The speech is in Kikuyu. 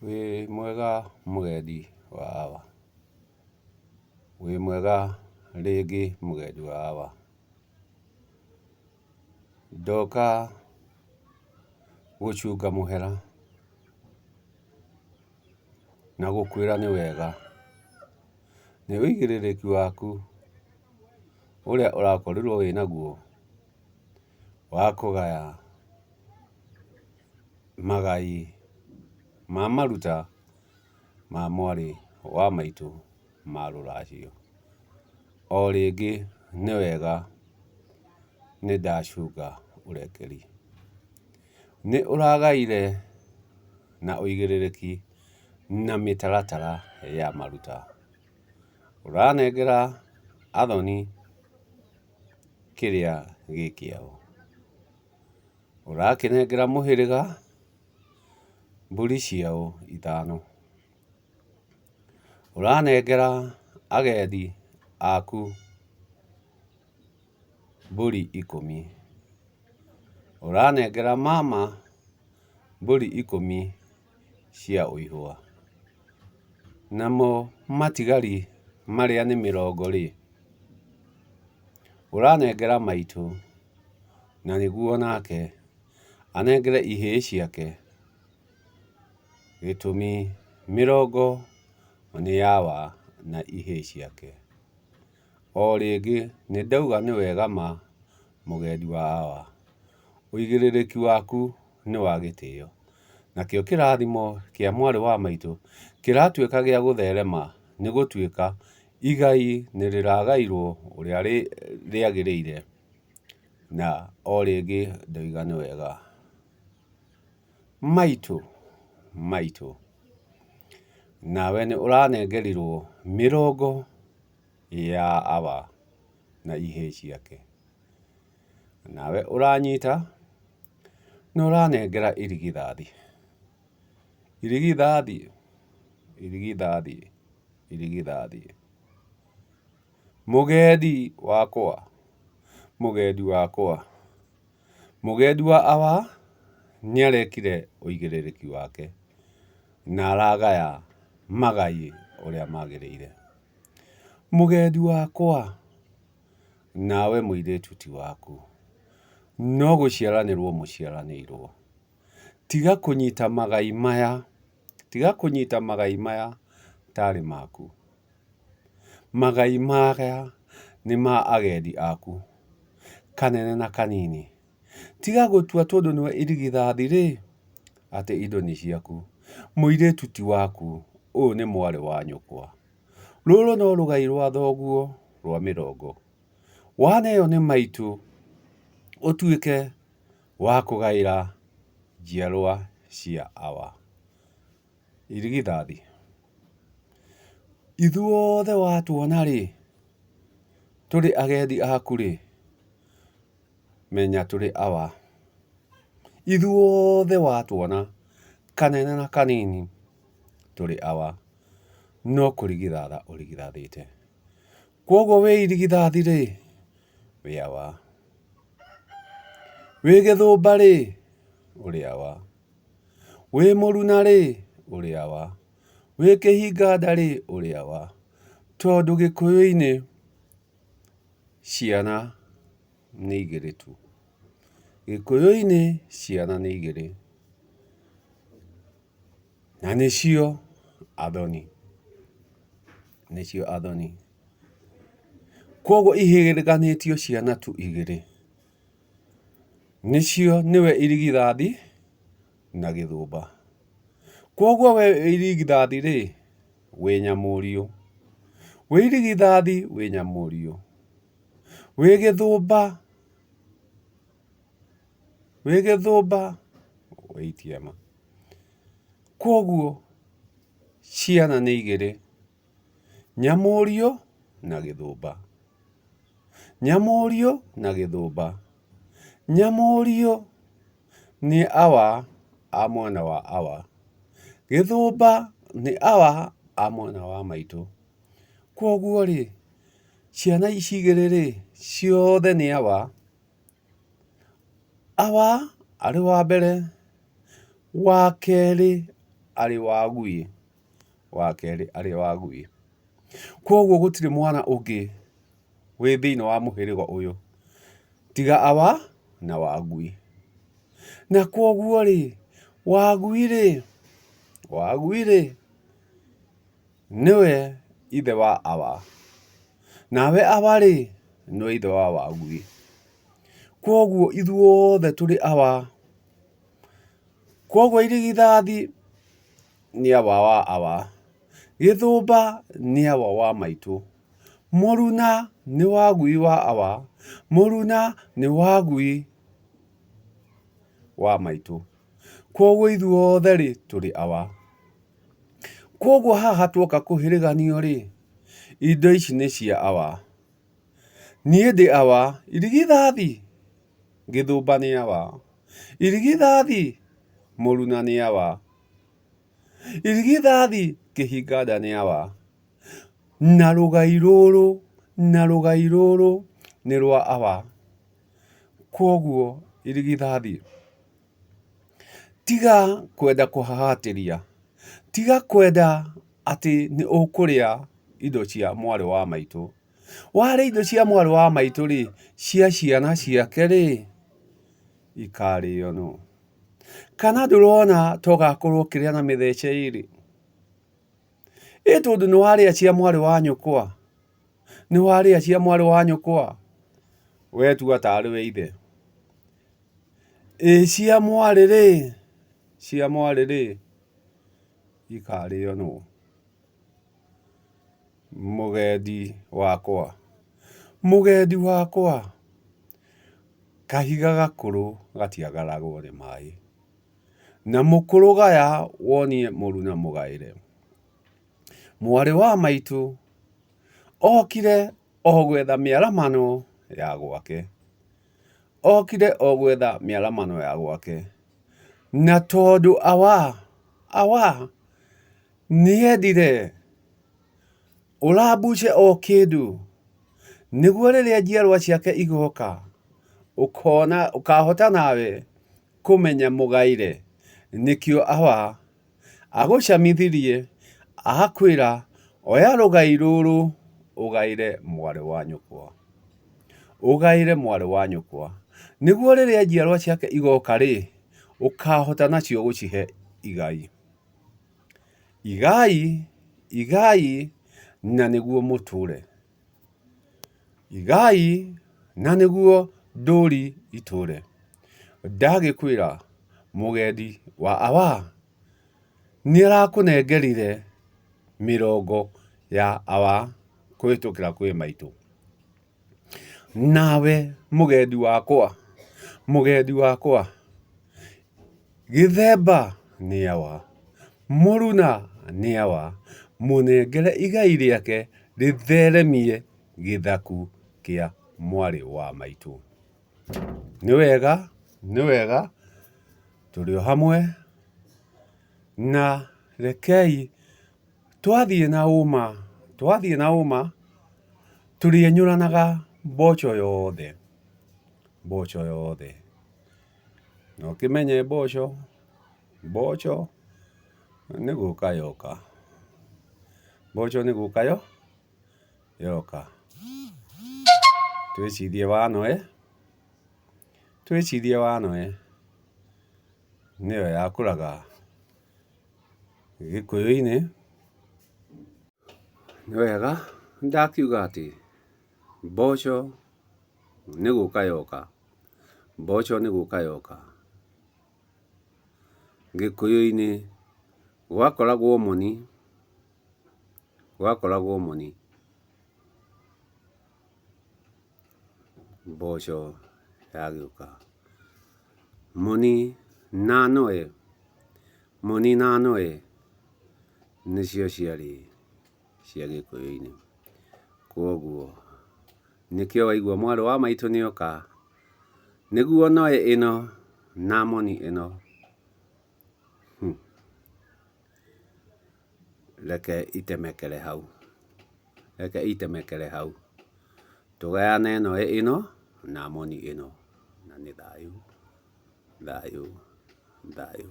Wĩ mwega mũgendi wa haha? Wĩ mwega rĩngĩ mũgendi wa haha? Ndoka gũcũnga mũhera na gũkwĩra nĩ wega nĩ ũigĩrĩrĩki waku ũrĩa ũrakorirwo wĩnaguo wa kũgaya magai ma maruta ma mwarĩ wa maitũ ma rũracio. O rĩngĩ nĩ wega nĩ ndacũnga ũrekeri. Nĩ ũragaire na ũigĩrĩrĩki na mĩtaratara ya maruta. Ũranengera athoni kĩrĩa gĩ kĩao. Ũrakĩnengera mũhĩrĩga mbũri ciao ithano. Ũranengera agendi aku mbũri ikũmi. Ũranengera mama mbũri ikũmi cia ũihwa. Namo matigari marĩa nĩ mĩrongo rĩ, ũranengera maitũ na nĩguo nake anengere ihĩĩ ciake. Gĩtũmi mĩrongo nĩ hawa na ihĩĩ ciake. O rĩngĩ nĩ ndauga nĩ wega ma mũgendi wa hawa, ũigĩrĩrĩki waku nĩ wa gĩtĩo. Nakĩo kĩrathimo kĩa mwarĩ wa maitũ kĩratuĩka gĩa gũtherema nĩ gũtuĩka igai nĩ rĩragairwo ũrĩa rĩagĩrĩire. Na o rĩngĩ ndoiga nĩ wega. Maitũ, maitũ, nawe nĩ ũranengerirwo mĩrongo ya awa na ihĩĩ ciake. Nawe ũranyita na ũranengera irigithathi. Irigithathi, irigithathi, irigithathi. Mũgendi wakwa, mũgendi wakwa. Mũgendi wa awa nĩarekire ũigĩrĩrĩki wake na aragaya magai ũrĩa magĩrĩire. Mũgendi wakwa, nawe mũirĩtu ti waku, no gũciaranĩrwo mũciaranĩirwo. Tiga kũnyita magai maya, tiga kũnyita magai maya tarĩ maku. Magai maya nĩ ma agendi aku, kanene na kanini. Tiga gũtua tondũ nĩwe irigithathi-rĩ, atĩ indo nĩ ciaku. Mũirĩtu ti waku, ũyũ nĩ mwarĩ wa nyũkwa. Rũrũ no rũgai rwa thoguo rwa mĩrongo. Waneo nĩ maitũ ũtuĩke wa kũgaĩra njiarwa cia awa. Irigithathi. Ithuothe watuona-rĩ, tũrĩ agendi aku-rĩ, menya tũrĩ awa. Ithuothe watuona, kanene na kanini, tũrĩ awa. No kũrigithatha ũrigithathĩte. Kwoguo wĩ irigithathi-rĩ, wĩ awa. Wĩ gĩthũmba-rĩ, ũrĩ awa. Wĩ mũruna-rĩ, ũrĩ awa. Wĩ kĩhinga nda-rĩ, ũrĩ awa. Tondũ gĩkũyũ-inĩ ciana nĩ igĩrĩ tu. Gĩkũyũ-inĩ ciana nĩ igĩrĩ, na nĩcio athoni, nĩcio athoni. Kwoguo ihĩrĩganĩtio ciana tu igĩrĩ. Nĩcio nĩwe irigithathi na gĩthũmba. Kwoguo we wĩ irigithathi rĩ, wĩ nyamũriũ. Wĩ irigithathi wĩ nyamũriũ. Wĩ gĩthũmba, wĩ gĩthũmba wĩ itiema. Kwoguo ciana nĩ igĩrĩ. Nyamũriũ na gĩthũmba. Nyamũriũ na gĩthũmba. Nyamũriũ nĩ awa a mwana wa awa. Gĩthũmba nĩ awa a mwana wa maitũ. Kwoguo rĩ, ciana ici igĩrĩ rĩ, ciothe nĩ awa. Awa arĩ wa mbere, wa kerĩ arĩ Wagui, wa kerĩ arĩ Wagui. Kwoguo gũtirĩ mwana ũngĩ wĩ thĩinĩ wa mũhĩrĩga ũyũ tiga Awa na Wagui. Na kwoguo rĩ, Wagui rĩ, Wagui rĩ, nĩwe ithe wa Awa, nawe Awa rĩ, nĩwe ithe wa Wagui. Kwoguo ithuothe tũrĩ Awa. Kwoguo irigithathi nĩ Awa wa Awa, Gĩthũmba nĩ Awa wa maitũ, Mũruna nĩ Wagui wa Awa, Mũruna nĩ Wagui wa maitũ. Kwoguo ithuothe rĩ, tũrĩ Awa. Kwoguo haha tuoka kũhĩrĩganio rĩ, indo ici nĩ cia Awa. Niĩ ndĩ Awa, irigithathi Gĩthũmba nĩ Awa, irigithathi Mũruna nĩ Awa, irigithathi Kĩhinganda nĩ Awa, na rũgai rũrũ, na rũgai rũrũ nĩ rwa Awa. Kwoguo irigithathi, tiga kwenda kũhahatĩria, tiga kwenda atĩ nĩ ũkũrĩa indo cia mwarĩ wa maitũ. Warĩa indo cia mwarĩ wa maitũ rĩ, cia ciana ciake rĩ, ikarĩo nũ? Kana ndũrona ta ũgakorwo ũkĩrĩa na mĩthece ĩrĩ? Ĩ tondũ nĩ warĩa cia mwarĩ wa nyũkwa, nĩ warĩa cia mwarĩ wa nyũkwa, wetua tarĩ we ithe. Ĩ cia mwarĩ rĩ, cia mwarĩ rĩ, ikarĩo nũ? Mũgendi wakwa, mũgendi wakwa, kahiga gakũrũ gatiagaragwo nĩ maĩ, na mũkũrũ gaya wonie mũruna mũgaĩre. Mwarĩ wa maitũ okire o gwetha mĩaramano ya gwake, okire o gwetha mĩaramano ya gwake, na tondũ awa, awa nĩendire ũrambuce o kĩndũ, nĩguo rĩrĩa njiarwa ciake igoka, ũkona ũkahota nawe kũmenya mũgaĩre, nĩkĩo awa agũcamithirie akwĩra oya rũgai rũrũ ũgaĩre mwarĩ wa nyũkwa, ũgaĩre mwarĩ wa nyũkwa, nĩguo rĩrĩa njiarwa ciake igoka rĩ, ũkahota nacio gũcihe igai. Igai, igai na nĩguo mũtũre. Igai na nĩguo ndũri itũre. Ndagĩkwĩra mũgendi wa awa nĩarakũnengerire mĩrongo ya awa kũhĩtũkĩra kwĩ maitũ. Nawe mũgendi wakwa, mũgendi wakwa, gĩthemba nĩ awa, mũruna nĩ awa, mũnengere igai rĩake rĩtheremie gĩthaku kĩa mwarĩ wa maitũ. Nĩ wega, nĩ wega, tũrĩ o hamwe, na rekei twathiĩ na ũma, twathiĩ na ũma, tũrĩenyũranaga mboco yothe, mboco yothe. Na ũkĩmenye mboco, mboco nĩ gũka yoka, mboco nĩ gũka yoka. Twĩcirie wanoe, twĩcirie wanoe nĩyo yakũraga Gĩkũyũ-inĩ. Nĩ wega ndakiuga atĩ mboco nĩ gũka yoka, mboco nĩ gũka yoka. Gĩkũyũ-inĩ gwakoragwo moni, gwakoragwo moni, mboco yagĩũka. Moni na noe, moni na noe nĩcio ciarĩ cia Gĩkũyũ-inĩ. Kwoguo nĩkĩo waigua mwarĩ wa maitũ nĩoka, nĩguo noe ĩno na moni ĩno, reke itemekere hau, reke itemekere hau. Tũgayane noe ĩno na moni ĩno, na nĩ thayũ, thayũ, thayũ.